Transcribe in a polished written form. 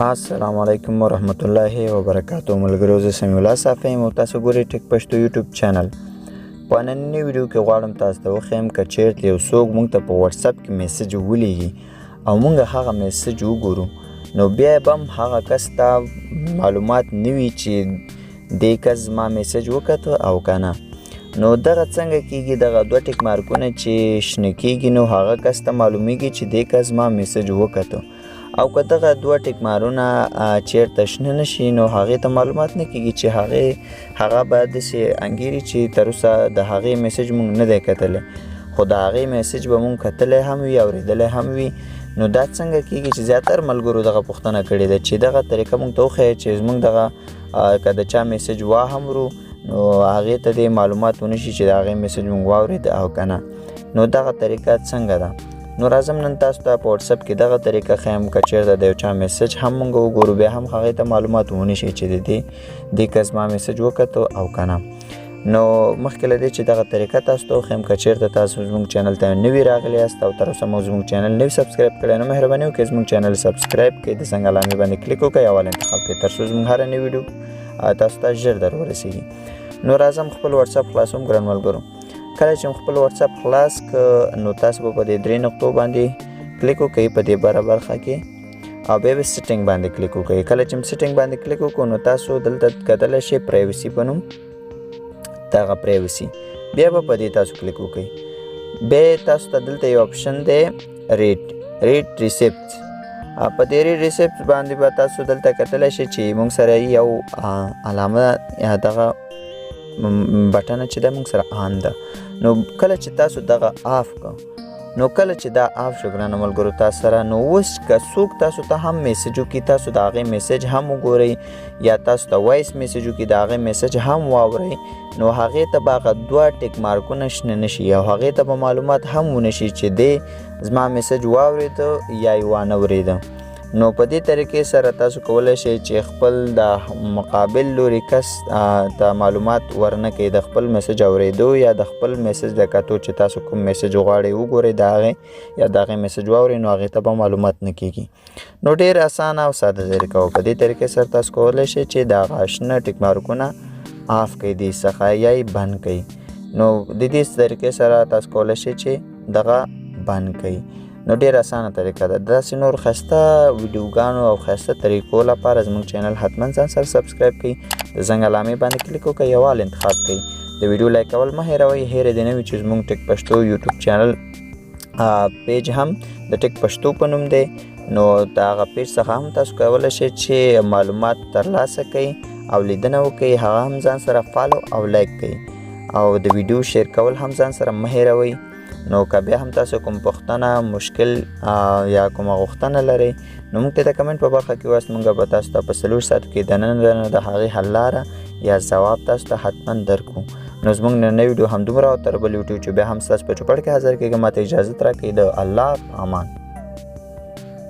السلام علیکم ورحمت الله وبرکاتو. ملګرو، زه سمیع الله صافی یم او تاسو ګورئ ټیک پښتو یوټیوب چینل. په نننۍ ویډیو کې غواړم تاسو ته وښیم که چیرته یو څوک موږ ته په واتساپ کې میسج ولیږي او موږ هغه میسج وګورو، نو بیا به هم هغه کس ته معلومات نه وي چې دې کس زما میسج وکته او که نه. نو دغه څنګه کیږي؟ دغه دوه ټیک مارکونه چې شنه کیږي، نو هغه کس ته معلومیږي چې دې کس زما میسج وکته، او که دغه دوه ټیک مارونه چیرته شنه نشي، نو هغې ته معلومات نه کیږي چې هغه به داسې انګیري چې تر اوسه د هغې میسج مونږ نه دی کتلی، خو د هغې میسج به مونږ کتلی هم وي، اورېدلی هم وي. نو دا څنګه کیږي چې زیاتر ملګرو دغه پوښتنه کړې ده چې دغه طریقه مونږ ته وښیه چې زمونږ دغه که د چا میسج واهم ورو، نو هغې ته دې معلومات ونشي چې د هغې میسج مونږ واورېد او که نه. نو دغه طریقه څنګه ده؟ نو راځم، نن تاسو ته په واتساپ کې دغه طریقه ښیم. که چېرته د یو چا میسج هم مونږ وګورو، بیا هم هغې ته معلومات ونشي چې د دې کس ما میسج وکتو او که نه. نو مخکې له دې چې دغه طریقه تاسو ته وښیم، که چېرته تاسو زموږ چینل ته نوي راغلي یاست او تر اوسه مو زموږ چینل نوي subscribe کړی، نو مهرباني وکړئ زموږ چینل subscribe کړئ، د زنګ علامې باندې کلیک وکړئ او انتخاب کړئ، تر څو زموږ هره نوې ویډیو تاسو ته ژر در ورسیږي. نو راځم، خپل واتساپ خلاصوم. ګران ملګرو، کله چې خپل واتساپ خلاص ک، نو تاسو به په دې درې نقطو باندې کلیک وکړئ په دې بره برخه کې، او بیا به setting باندې کلیک وکړئ. کله چې setting باندې کلیک وکړو، نو تاسو دلته کتلی شئ privacy په نوم، دغه privacy، بیا به په دې تاسو کلیک وکړئ. بیا تاسو ته دلته یو option دی، read receipt. په دې read receipt باندې به تاسو دلته کتلی شئ چې موږ سره یو علامه یا دغه بټنه چې ده، موږ سره on ده. نو کله چې تاسو دغه off کو، نو کله چې دا off شو، ګرانو ملګرو، تاسو سره نو اوس که څوک تاسو ته هم میسج وکړي، تاسو د هغې میسج هم وګورئ، یا تاسو ته voice message وکړي، د هغې میسج هم واورئ، نو هغې ته به هغه دوه ټیک مارکونه شنه نشي او هغې ته به معلومات هم ونشي چې دی زما میسج واورېده یا یې وانه ورېده. نو په دې طریقې سره تاسو کولی شئ چې خپل د مقابل لوري کس ته معلومات ورنه کړئ د خپل میسج اورېدو یا د خپل میسج د کتو. چې تاسو کوم میسج غواړئ وګورئ د هغې یا د هغې میسج واورئ، نو هغې ته به معلومات نه کیږي. نو ډېر اسانه او ساده طریقه و. په دې طریقې سره تاسو کولی شئ چې د هغه شنه ټیک مارکونه off کړئ دې څخه یا یې بند کړئ. نو د دې طریقې سره تاسو کولی شئ چې دغه بند کړئ. نو ډېر اسانه طریقه ده. داسې نور ښایسته ویډیوګانو او ښایسته طریقو لپاره زموږ چینل حتما ځان سره subscribe کړئ، د زنګ علامې باندې کلیک وکړئ او all انتخاب کړئ. د ویډیو لایک کول مه هېروئ. هېره دې نه وي چې زموږ ټیک پښتو یوټیوب چینل page هم د ټیک پښتو په نوم دی. نو د هغه page څخه هم تاسو کولی شئ چې معلومات ترلاسه کړئ او لیدنه وکړئ. هغه هم ځان سره follow او لایک کړئ او د ویډیو share کول هم ځان سره مه هېروئ. نو که بیا هم تاسو کوم پوښتنه، مشکل یا کومه غوښتنه لرئ، نو موږ ته د کمنټ په برخه کې وایاست. موږ به تاسو ته په 4 ساعتو کې دننه دننه د هغې حل لاره یا ځواب تاسو ته حتما درکړو. نو زموږ نننۍ ویډیو همدومره، او تر بل ویډیو چې بیا هم ستاسو په چوپړ کې حاضر کېږم، ماته اجازه راکړئ. د الله په امان.